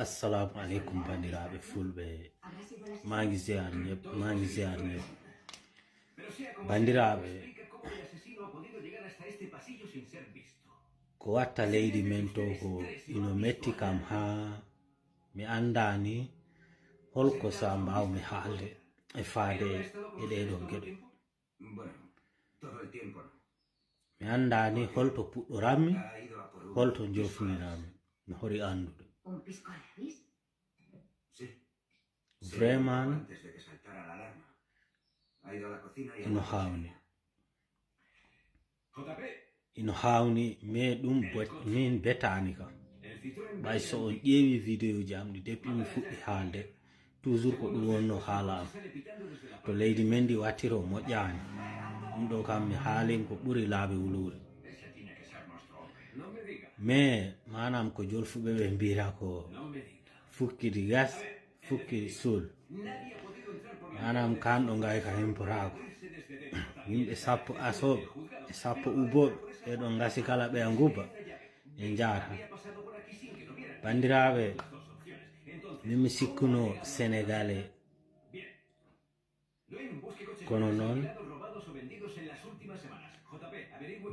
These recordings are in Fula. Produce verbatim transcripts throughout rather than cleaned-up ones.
Assalamu aleykum, banndiraaɓe fulɓe. Maa ngi ziar ñëpp, maa ngi ziar ñëpp. Banndiraaɓe, ko watta leydi men to ko ino metti kam haa mi anndaani holko sa mbaawmi haalde e faade e ɗee ɗoo geɗe. Mi anndaani holto puɗɗorammi, holto njofnirammi. Mi hori anndude. Vraiment, ino haawni. Ino haawni, mais ɗum bet-, min betaani kam. Ɓay so on ƴeewi vidéo ji am ɗi depuis mi fuɗɗi haalde, toujours ko ɗum wonno haala am. To leydi men ndi wattiro moƴƴaani. Ɗum ɗo kam mi haalin ko ɓuri laabi wuluure. Mais maanaam ko jolfuɓe ɓe mbiyata ko fukkidi gas, fukki suul. Maanaam kan ɗo ngaay ka himporaako. Yimɓe sappo asooɓe e sappo ubbooɓe, ɓe ɗo ngasi kala ɓe a ngubba, ɓe njaata. Banndiraaɓe, min mi sikkuno Sénégalais. Kono noon,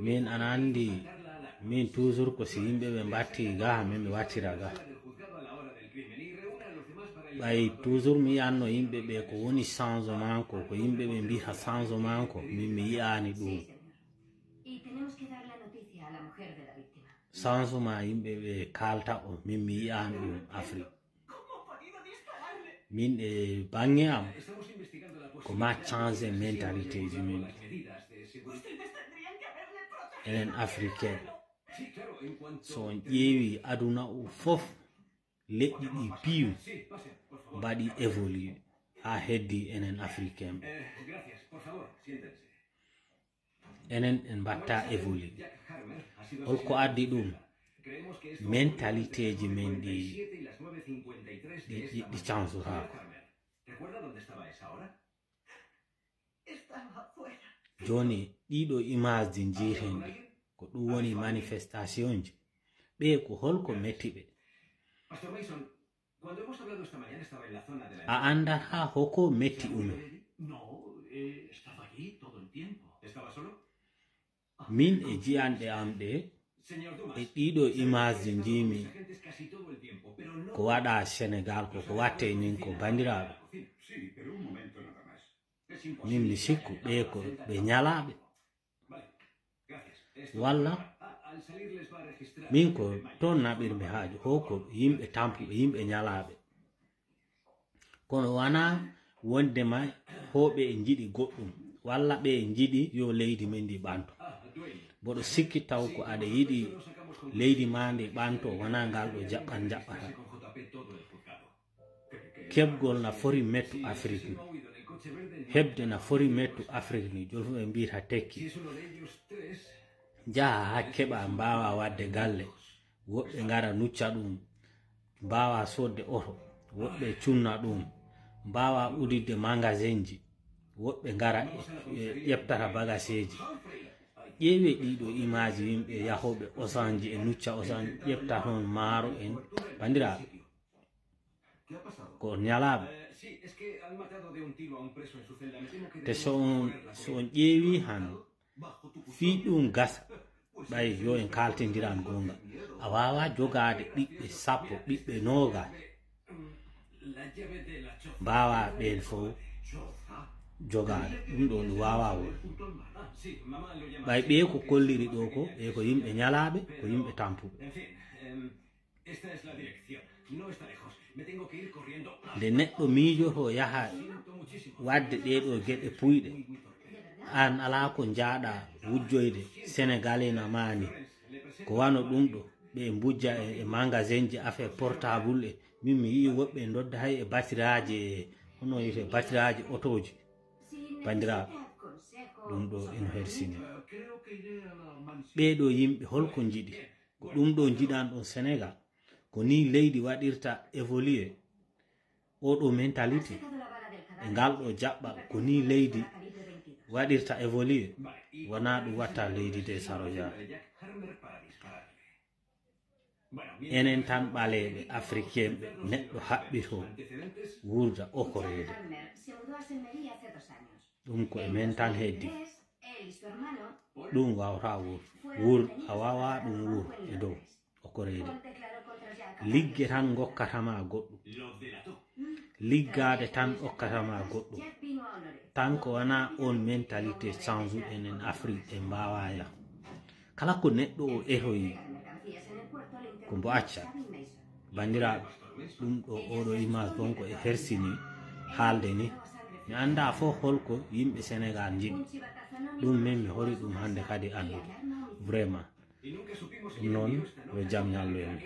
min ana anndi, min toujours ko si yimɓe ɓe mbatti ga, min mi wattira ga. Ɓay toujours mi yi'anno yimɓe ɓe ko woni changement ko, ko yimɓe ɓe mbiha changement ko, min mi yi'aani ɗum. Changement yimɓe ɓe kaalta o, min mi yi'aani ɗum Afrique. Min e baŋŋe am, ko ma change mentalité ji min. Enen Africain, so on ƴeewi aduna o fof, leƴƴi ɗi piiw mbaɗi évolué haa heddi enen Africain ɓe. Enen en mbatta évolué. Holko addi ɗum? Mentalité ji men ɗi, ɗi, ɗi, ɗi change taako. Jooni, ɗiɗo image ji njiiten ɗi, ko ɗum woni manifestation ji. Ɓe ko holko metti ɓe? A annda haa hoko metti ume. Min e jiyanɗe am ɗe, e ɗiɗo image ji njiimi ko waɗa Sénégal, ko ko watte min ko banndiraaɓe. Min mi sikku ɓe ko ɓe ñalaaɓe. Walla min ko toon naɓirmi haaju, hoko yimɓe tampuɓe, yimɓe ñalaaɓe. Kono wona wonde ma hooɓe e njiɗi goɗɗum, walla ɓe e njiɗi yo leydi men ndi ɓanto. Mboɗo sikki taw ko aɗa yiɗi leydi ma ndi ɓanto, wona ngal ɗo jaɓɓan jaɓɓata. Keɓgol na fori mettu Afrik ni. Heɓde na fori mettu Afrik ni, jolfuɓe mbiyata tekki. Njaha haa keɓa, mbaawa waɗde galle. Woɓɓe ngara nucca ɗum, mbaawa soodde oto. Woɓɓe cunna ɗum, mbaawa uditde magasinji. Woɓɓe ngara e, e ƴeftata bagaseeji. Ƴeewee ɗiɗo imaaji yimɓe yahooɓe Osanji e nucca Osanji, ƴefta toon maaro en. Banndiraaɓe, ko ñalaaɓe. Te so on, so on ƴeewi han, fii ɗum gasa, ɓay yo en kaaltindiran goonga. A waawaa jogaade ɓiɓɓe sappo, ɓiɓɓe noogas, mbaawaa ɓeen fof jogaade. Ɗum ɗo ndu waawaa won. Ɓay ɓee ko kolliri ɗo ko, ɓee ko yimɓe ñalaaɓe, ko yimɓe tampuɓe. Nde neɗɗo miijoto yaha waɗde ɗee ɗo geɗe puyɗe, aan alaa ko njaaɗa wujjoyde Sénégalais na maani. Ko wano ɗum ɗo, ɓe mbujja e, e magasinji affaire portable e, min mi yi'i woɓɓe ndodda hay e batiraaji e, hono wiyete, batiraaji otooji. Banndiraaɓe, ɗum ɗo ino hersini. Ɓee ɗo yimɓe holko njiɗi? Ko ɗum ɗo njiɗan ɗon Sénégal? Ko ni leydi waɗirta évoluer? Oo ɗo mentalité e ngal ɗo jaɓɓal, ko ni leydi waɗirta évoluer? Wonaa ɗum watta leydi de saroya. Enen tan ɓaleeɓe africain ɓe, neɗɗo haɓɓito wuurda okoreede. Ɗum ko e men tan heddi. Ɗum wawata wuur wuur a wawa ɗum wuur e dow okoreede. Ligge tan gokkatama goɗɗum. Liggaade tan okkatama goɗɗum. Tan ko wana on mentalité change enen Afrique en mbawa ya. Kala ko neɗɗo o etoyi ko mbo acca. Bandiraɓe, ɗum ɗo oɗo image bonko e hersini haalde ni. Mi anda fof holko yimɓe Sénégal njiɗi. Ɗum min mi hori ɗum hannde kadi anndude. Vraiment. Ɗum noon yo jam ñallu en.